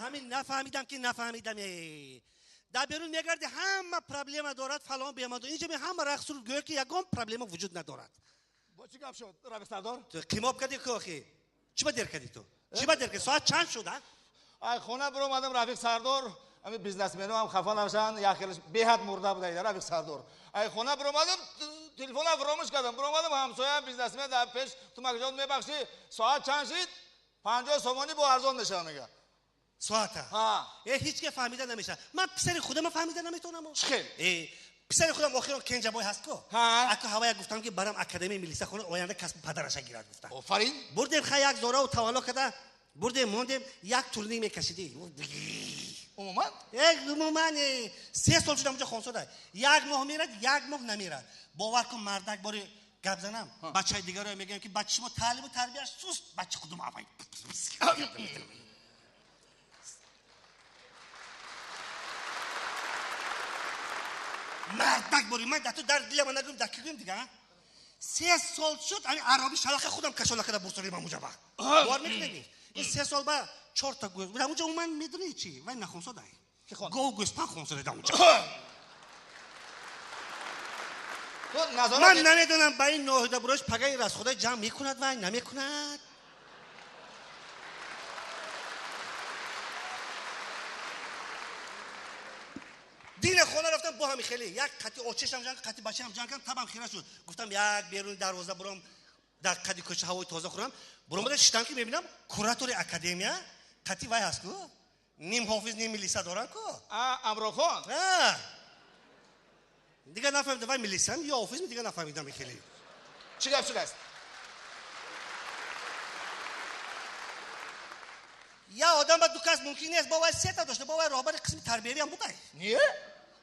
Ҳамин нафаҳмидам ки нафаҳмидам. Дар берун мегарди ҳама проблема дорад, фалон бемадон. Инҷа ҳама рақс суруд гӯё ки ягон проблема вуҷуд надорад. Бо чӣ гап шуд, Рафиқ Сардор? Ту қимоб кардӣ ку охи? Чӣ ба дер кардӣ ту? Чӣ ба дер кардӣ? Соат чанд шуд, а? Ай хона баромадам, Рафиқ Сардор. Ами бизнесмену ҳам хафа нашанд, як хелаш беҳад мурда буда, Рафиқ Сардор. Ай хона баромадам, телефонам фаромӯш кардам. Баромадам, ҳамсояам бизнесмен дар пеш, ту макҷон мебахшӣ, соат чанд шид? 50 сомонӣ бо арзон мешавад, мегӯяд. Соата? Ҳеҷ ке фаҳмида намешавад. Ман писари худам фаҳмида наметавонам. Чӣ хел? Писари худам охирон Кенҷабой ҳаст ку? Аку ҳавая гуфтам ки барам академияи милиса хона оянда касби падараша гирад гуфтам. Офарин. Бурдем хай як зораву тавалло карда, бурдем мондем, як турник мекашидӣ. Умуман? Умуман 3 сол шудам унҷо хонсода. Як моҳ мерад, як моҳ намерад. Бовар кун мардак бори гап занам, бачаи дигаро мегӯям ки бача шумо таълиму тарбияш суст, бача худум авай. Мардак бори ман дар ту дар дилама нагӯям, дар ки гӯям дига? 3 сол шуд, ами ароби шалаха худам кашола карда бурсолим амуҷа ба. Бовар мекунед? Ин 3 сол ба 4 та гӯз. Амуҷа умуман медонӣ чӣ? Вай нахонсодай. Гов гӯспан хонсода амуҷа. Ман намедонам ба ин ноҳида бурош пагаи расхода ҷамъ мекунад вай намекунад. Дина хона рафтам бо ҳами хеле як қати очешам ҷанг, қати бачаам ҷанг кардам, табам хира шуд. Гуфтам як беруни дарвоза бурам, дар қади кӯча ҳавои тоза хӯрам. Буромада шитам ки мебинам куратори академия қати вай ҳаст ку? Ним ҳофиз, ним милиса дорам ку? Амрохон? Дигар нафаҳмидам вай милисам ё ҳофизм, дигар нафаҳмидам хеле. Чӣ гап шудааст? Я одам ба ду кас мумкин нест, бо вай сета дошта, бо вай роҳбари қисми тарбиявиам будай. Не?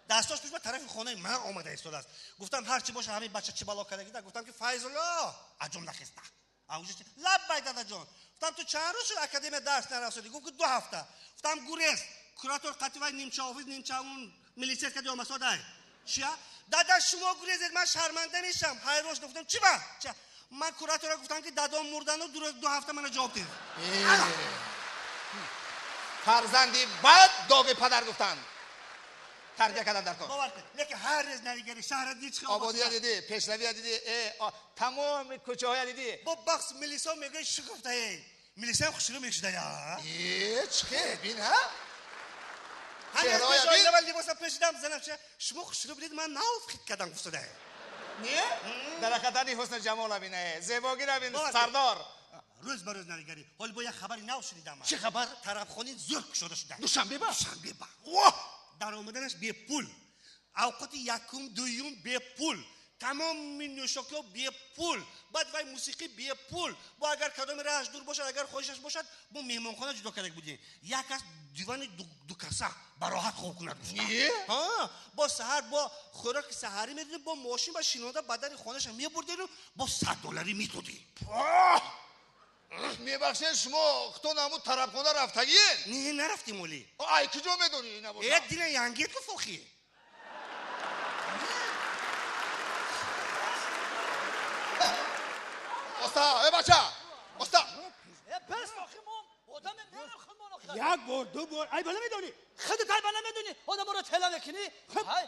Дасташ пеш ба тарафи хонаи ман омада истодааст. Гуфтам ҳар чӣ боша ҳамин бача чӣ бало кардагида. Гуфтам ки Файзулло аҷом нахеста. Лаббай дадаҷон. Гуфтам ту чанд рӯз шуд академия дарс нарасодӣ? Гуфт ки 2 ҳафта. Гуфтам гурез. Куратор қати вай нимча офиз, нимча он милитсия кади омасодай. Чия? Дада шумо гурезед, ман шарманда мешам. Ҳайрон шудам. Гуфтам чӣ ба? Ча? Ман куратора гуфтам ки дадом мурдану 2 ҳафта мана ҷавоб дед. Фарзанди бад доғи падар гуфтанд. Тарбия кардан дар кор. Бовар кун. Лекин ҳар рӯз навигари шаҳра дидӣ чӣ ободия дидӣ, пешравия дидӣ, тамоми кӯчаҳоя дидӣ. Бо бахс милисо мегӯяд чӣ гуфтае? Милисаам хушрӯ мешуда я. Чӣ хел бин ҳа? Чеҳраҳоя бин. Либоса пӯшидам занам чӣ? Шумо хушрӯ будед, ман нав хит кардам гуфтуда. Не? Дар ҳақиқатани ҳусни ҷамола бин, зебогира бин, Сардор. Рӯз ба рӯз навигарӣ. Ҳол бо як хабари нав шунидам. Чӣ хабар? Тарабхонаи зӯр кушода шуда. Душанбе ба? Душанбе ба. Воҳ! Даромаданаш бепул. Авқоти якум, дуюм бепул. Тамоми нӯшокиҳо бепул. Баъд вай мусиқӣ бепул. Бо агар кадоми раҳаш дур бошад, агар хоҳишаш бошад, бо меҳмонхона ҷудо карда будем. Як кас дивани дукаса ба роҳат хоб кунад. Не? Ҳа, бо саҳар бо хӯроки саҳарӣ медодем, бо мошин ба шинода ба дари хонаша мебурдем, бо $100 медодем. Мебахшед, шумо худтон ҳамун тарабхона рафтагиед? Не, нарафтем оли. Ай куҷо медонӣ набошад? Дина янгет ку фохи. Оста, бача, оста. Пес охи мо одам мерем худмон охи. Як бор, ду бор, ай бала медонӣ? Худат ай бала медонӣ, одаморо тела мекунӣ? Ай.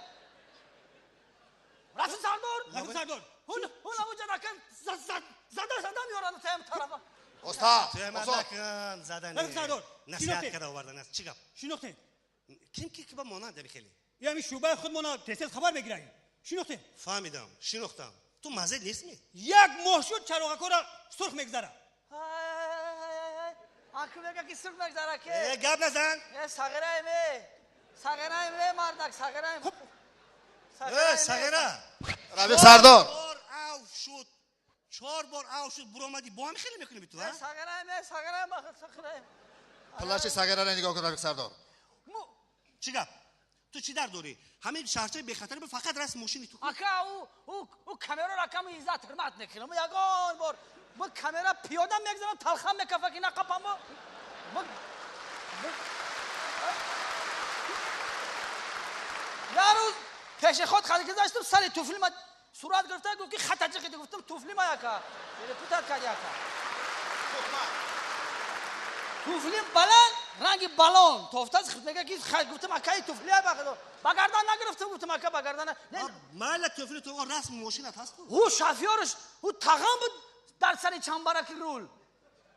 Рафиқ Сардор. Рафиқ Сардор. Ҳун ҳамунҷа ракам зада зада меоранд таям тарафа. Оста, Туямадакун задани. Рафиқ Сардор. Насиҳат карда овардан аст. Чӣ гап? Шинохтед? Ким ки ба монанд ами хеле? Ами шӯъбаи худмона тез-тез хабар мегирад. Шинохтед? Фаҳмидам, шинохтам. Ту мазза нестми? Як моҳ шуд чароғакора сурх мегзара. Аку мега ки сурх мегзара ке? Гап назан. Сағираем, сағираем, мардак, сағираем. Сағира. Рафиқ Сардор. 4 бор ав шуд, буромадӣ, бо ҳам хеле мекунӣ ту, а? Сағираем, сағираем, сағираем. Плаши сағираро нигоҳ кун, Рафиқ Сардор. Чӣ гап? Ту чӣ дар дорӣ? Ҳамин шаҳрчаи бехатари фақат раст мошини ту. Ака, ӯ камера ракам иззат ҳурмат мекунам. Ягон бор бо камера пиёда мегзарам, талхам мекафа ки нақапам. Як рӯз пеши худ хади гузаштам, сари туфли ма сурат гирифта, гуфт ки хата ҷиқиди. Гуфтам туфли ма яка. Путат кард яка. Туфли баланд, Ранги балон тофтаз мега ки гуфтам акаи туфлия ба ба гардан нагирифтам, гуфтам ака ба гардан не. Майла туфли ту расм мошинат ҳаст ку? Ӯ шофёрш, ӯ тағам буд дар сари чамбараки рул.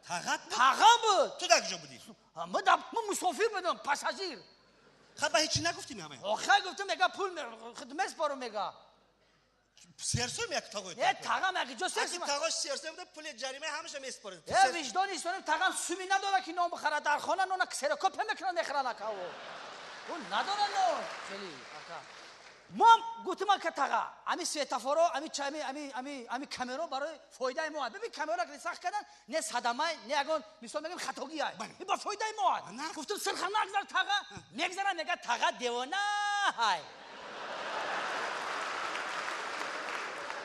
Тағат буд? Тағам буд. Ту дар куҷо будӣ? Ман мусофир будам, пассажир. Хаб ба ҳеҷ чӣ нагуфтӣ ҳама? Охир гуфтам мега пул меспорам мега. Серсӯм як тағой. Не тағам як ҷо серсӯм. Тағош серсӯм буда пули ҷарима ҳамаша меспорад. Э виҷдони истонем тағам суми надора ки нон бихарад дар хона нона ксерокопия мекунад мехарад ака ӯ. Ӯ надора нон. Хеле ака. Мо гуфтем ака таға ами светофоро ами ами ами ами ами камеро барои фоидаи мо. Бибин камеро ки сахт кардан не садамай не ягон мисол мегӯем хатогиай. Ин ба фоидаи мо. Гуфтем сирха нагзар таға мегзара мега таға девона ҳай.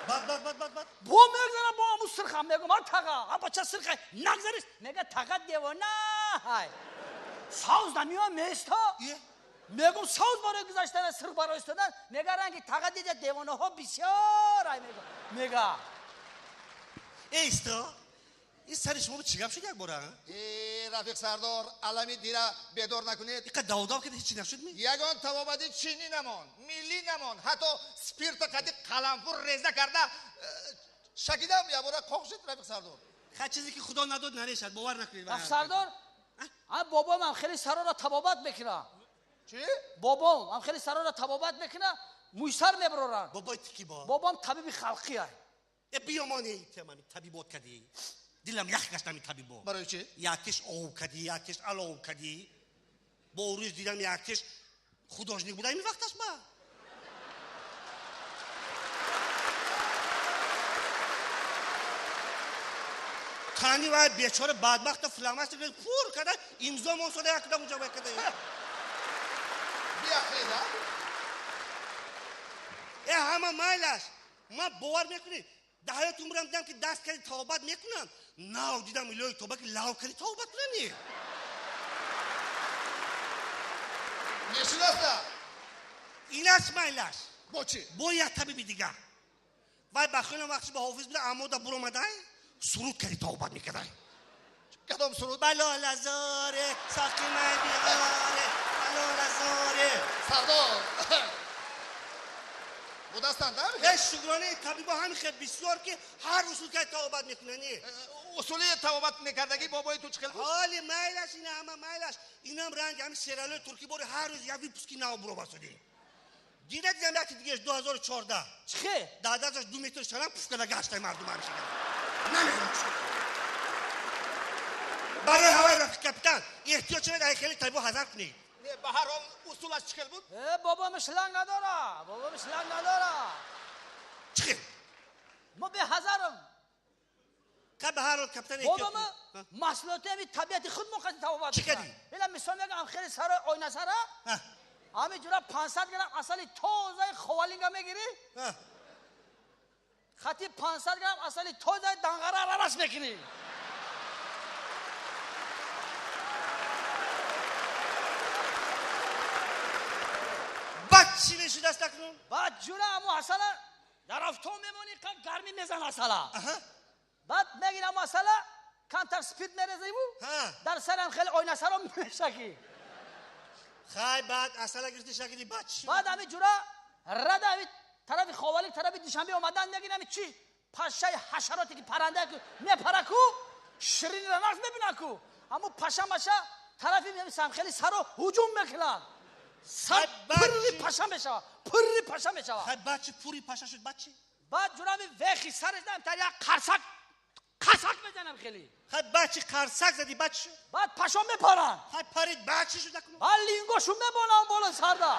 Бад бад бад бад бад. Бо мегзара бо аму сирха мегӯм ҳа таға ҳа бача сирха нагзариш мега таға девона ҳай. Савз намеоям места. Мегӯм савз барои гузаштан сирх барои истодан мега ранги таға дида девонаҳо бисёр ай мега. Мега. Э исто ин сари шумо чӣ гап шуд як бора? Э рафиқ сардор алами дира бедор накунед. Иқа давдав кида ҳеҷ нашуд ми? Ягон табобати чинӣ намон, миллӣ намон, ҳатто спирта қади қаламфур реза карда шакидам ябора қоқ шуд рафиқ сардор. Ха чизе ки худо надод намешад, бовар накунед. Рафиқ сардор, а бобоам ҳам хеле сарора табобат мекунад. Чӣ? Бобом ҳам хеле сарора табобат мекунад, мӯйсар мебароранд. Бобои ту ки бо? Бобом табиби халқӣ ай. Э биёмонӣ тиам табибот кадӣ. Дилам ях гашт ами табибо. Барои чӣ? Якеш ов кадӣ, якеш алов кадӣ. Бо рӯз дидам якеш художник буда ими вақташ ба. Тани вай бечора бадбахта фломастер пур када имзо мон сода якда унҷа вай када. Биахеда? Э ҳама майлаш. Ман бовар мекунӣ? Дар ҳаёти умрам дидам ки даст кади тавбат мекунанд. Нав дидам илоҳи тоба ки лав кади тавбат кунани. Мешудаста? Инаш майлаш. Бо чӣ? Бо як табиби дигар. Вай ба хелам вақтиш ба ҳофиз буда амода буромадай суруд кади тавбат мекардай. Кадом суруд? Балолазоре, соқи май биёре, балолазоре. Сардор! Будастанд, э шукронаи табибо ҳамин хел бисёр ки ҳар усул кади тавбат мекунани. Усули тавбат мекардагӣ бобои ту чӣ хел буд? Ҳоли майлаш ина ҳама майлаш. Инам ранги ҳамин сериалои туркӣ бори ҳар рӯз як выпуски нав буробасудӣ. Дида дидам яки дигаш 2014. Чӣ хел? Дар дасташ 2 метр шалам пуф карда гаштай мардум ҳамеша. Намедонам чӣ. Барои ҳаваи рафиқ капитан эҳтиёт шавед ай хеле табибо ҳазар кунед. Не, ба ҳар ҳол усулаш чӣ хел буд? Э бобом шланг надора, бобом шланг надора. Чӣ хел? Мо беҳазарам. Ка ба ҳар ҳол капитан эҳтиёт бобом маҳсулоти ҳами табиати худ мо қади табобат чӣ кардӣ? Ина мисол мегӯям хеле сарои ойнасара ҳамин ҷура 500 грамм асали тозаи ховалинга мегирӣ, хати 500 грамм асали тозаи данғара аралаш мекунӣ. Баъд чӣ мешудаст акнун? Баъд ҷура ҳамо асала дар афтон мемонӣ, гармӣ мезан асала. Баъд мегирӣ ҳамо асала, камтар спирт мерезиву дар сарам хеле ойнасаро мешакӣ. Хай баъд асала гирифти шакиди баъд чӣ? Баъд ҳамин ҷура рада ҳамин тарафи Ховалик тарафи Душанбе омадан мегирӣ ҳамин чӣ пашаи ҳашароте ки паранда ку мепара ку ширинро нағз мебина ку ҳамун паша маша тарафи хеле саро ҳуҷум мекунад. Сар пурри паша мешавад, пурри паша мешавад. Хай баъд чӣ пурри паша шуд баъд чӣ? Баъд ҷура ҳамин вехи сараш дар як қарсак қарсак мезанам хеле. Хай баъд чӣ қарсак задӣ баъд чӣ шуд? Баъд пашо мепаранд. Хай парид баъд чӣ шуд акнун? Баъд лингошу мебонам боло сарда.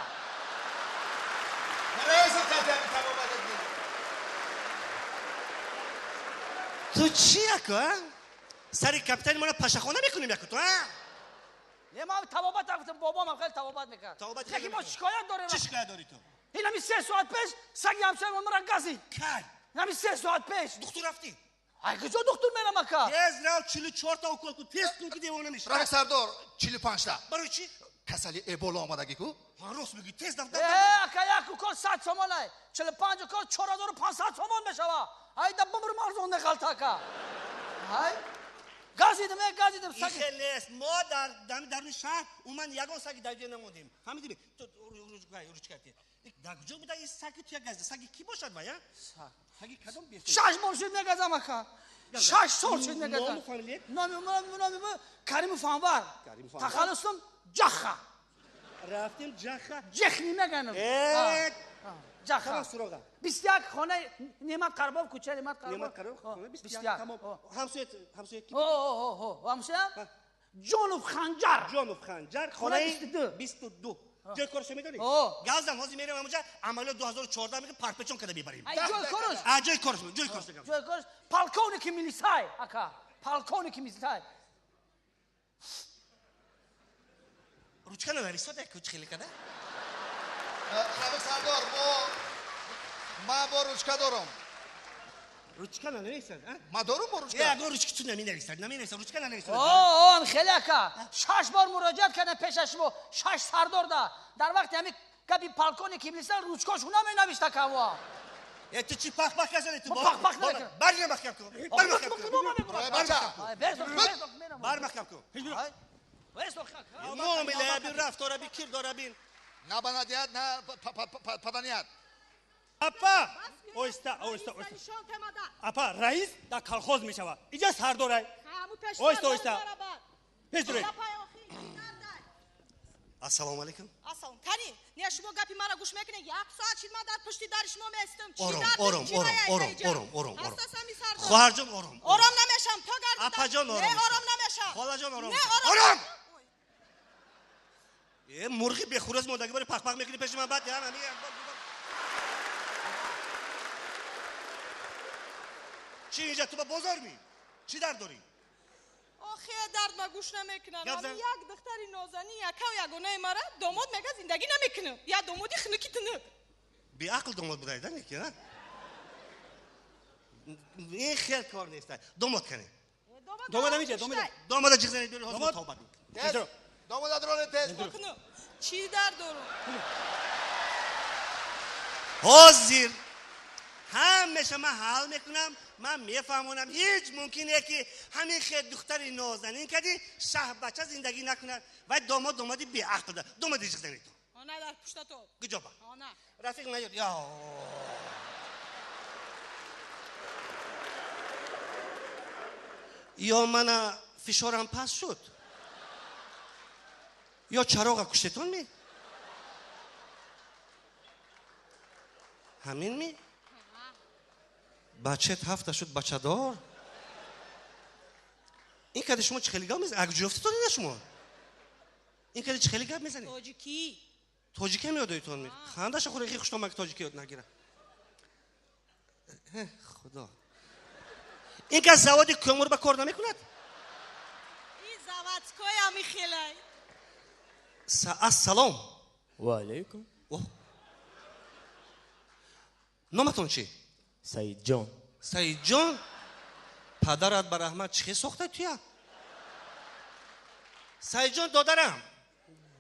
Ту чӣ яко, а? Сари капитани моро пашахона мекунем яко ту, а? Не, ман табобат рафтам, бобом ҳам хеле табобат мекард. Яки мо шикоят дорем. Чӣ шикоят дорӣ ту? Ин ҳамин 3 соат пеш саги ҳамсояи моро газид. Кай? Ин ҳамин 3 соат пеш. Духтур рафтӣ? Ай куҷо духтур мерам ака? Тез рав 44 та укол кун, тез кун ки девона мешавӣ. Рафиқ сардор, 45 та. Барои чӣ? Касали эбола омадагӣ ку? Ҳа рост мегӯӣ, тез рав. Э ака як укол 100 сомон ай. 45 укол 4500 сомон мешава. Ай да бумр марзон меғалта ака. Ай газид. Газидим, газидим. Ин хел нест. Мо дар даруни шаҳр умуман ягон саги давида намондем. Фаҳмидӣ? Ту ручка ти. Дар куҷо буда ин саги ту як газида? Саги кӣ бошад вай, а? Саги кадом бесуд? 6 моҳ шуд мегазам, ака. 6 сол шуд мегазам. Ному фамилият? Номи Каримов Анвар. Тахаллусум Ҷаха. Рафтем Ҷаха. Ҷехни меганам. Ҷаха. Тамом суроға. 21 хонаи Неъмат Қарбов, кӯчаи Неъмат Қарбов. Неъмат Қарбов, хона 21. Тамом. Ҳамсоят, ҳамсоят ки? Ҳамсоям? Ҷонов Ханҷар. Ҷонов Ханҷар, хонаи 22. Ҷои корашо медонӣ? Газдам, ҳозир мерем ҳамонҷа, амалиёт 2014 мекунем, парпечон када мебарем. Ай ҷои кораш? А ҷои кораш, ҷои кораш. Ҷои кораш полковники милисай, ака. Полковники милисай. Ручка нанависод як куч хеле када? Рафиқ Сардор, ман бо ручка дорам. Ручка нанависад, а? Ман дорам бо ручка. Ягон ручки ту наменависад, наменависад, ручка нанависад. О, хеле ака. 6 бор муроҷиат кардам пеша шумо, 6 сардор да. Дар вақти ҳамин гапи полковники милиса ручкошу наменавишт ака во. Э, ту чӣ пах-пах казани ту? Пах-пах намекунам. Бар маҳкам кун. Бар маҳкам кун. Бар маҳкам кун. Муомила бин, рафтора бин, кирдора бин. На банадият, на паданият. Апа, оҳиста, оҳиста, оҳиста. Апа, раис дар колхоз мешавад. Иҷа сардорай. Оҳиста, оҳиста. Пеш дуред. Ассалому алайкум. Ассалом. Кани, не шумо гапи мара гӯш мекунед? Як соат шид ман дар пушти дари шумо местам. Чӣ Ором, дард? ором, ором, ором, ором, ором, ором. Хоҳарҷон, ором. Ором намешам, то гардидам. Апаҷон, ором. Не, ором намешам. Холаҷон, ором. Не, ором. Ором! Э, мурғи бехурӯз мондагӣ бори пах-пах мекунӣ пеши ман, баъд ям ами. Чӣ инҷа ту ба бозор ми? Чӣ дард дорӣ? Охе, дард ма гӯш намекунам. Гап зан. Як духтари нозанин, якав ягонаи мара домод мега зиндагӣ намекунам. Я домоди хунуки тунук. Беақл домод будай, да неки, а? Ин хел кор нест. Домод кане. Домод ҳаминҷа, домод. Домода ҷиғ занед биёред, ҳозир Домод. тавба мекунем. Тез. Домода дроне тез. Чӣ дард дорам? Ҳозир ҳамеша ман ҳал мекунам, ман мефаҳмонам, ҳеҷ мумкин не ки ҳамин хел духтари нозанин кади шаҳбача зиндагӣ накунад. Вай домод домоди беақл да. Домоди ҷиғ занед ту. Она дар пушта то. Куҷо ба? Она. Рафиқ наёд. Я. Ё мана фишорам паст шуд, ё чароға куштетон ми? Ҳамин ми? Бачет ҳафта шуд бачадор. Ин кади шумо чӣ хеле гап мезанед? Аг ҷуфтитон ина шумо? Ин кади чӣ хеле гап мезанед? Тоҷикӣ. Тоҷикӣ ҳам ёдоитон ми? Хандаша хӯра, хи хуштомак тоҷикӣ ёд нагира. Худо. Ин кас заводи кӯмур ба кор намекунад? Ин заводской ами хелай. Ассалом. Ва алайкум. Номатон чӣ? Саидҷон. Саидҷон? Падарат ба раҳмат чӣ хел сохта туя? Саидҷон додарам.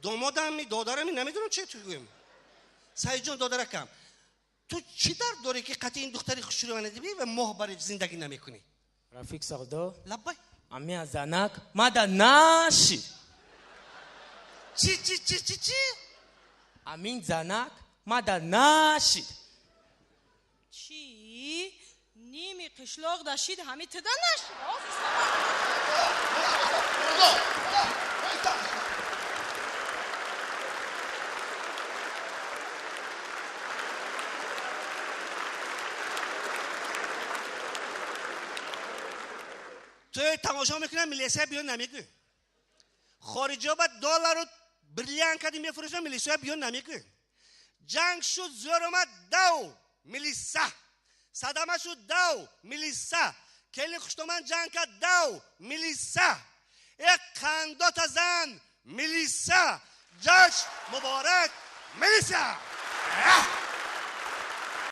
Домодами, додарами, намедонам чӣ ту гӯем. Саидҷон додаракам. Ту чӣ дард дорӣ ки қатъи ин духтари хушрӯя надибӣ ва моҳ бари зиндагӣ намекунӣ? Рафиқ Сардор. Лаббай. Ами занак мада нашид. Чӣ, чӣ, чӣ, чӣ, чӣ? Амин занак мада нашид. Чӣ? Ними қишлоқ дашид, ҳами тида нашид. Ту тамошо мекунам, милисия биё намегӯ. Хориҷиҳо ба доллару бриллиант кади мефурӯшанд, милисия биё намегӯ. Ҷанг шуд, зӯр омад, дав милиса. Садама шуд, дав милиса. Келин хуштоман ҷанг кард, дав милиса. Э қандота зан милиса. Ҷашн муборак милиса.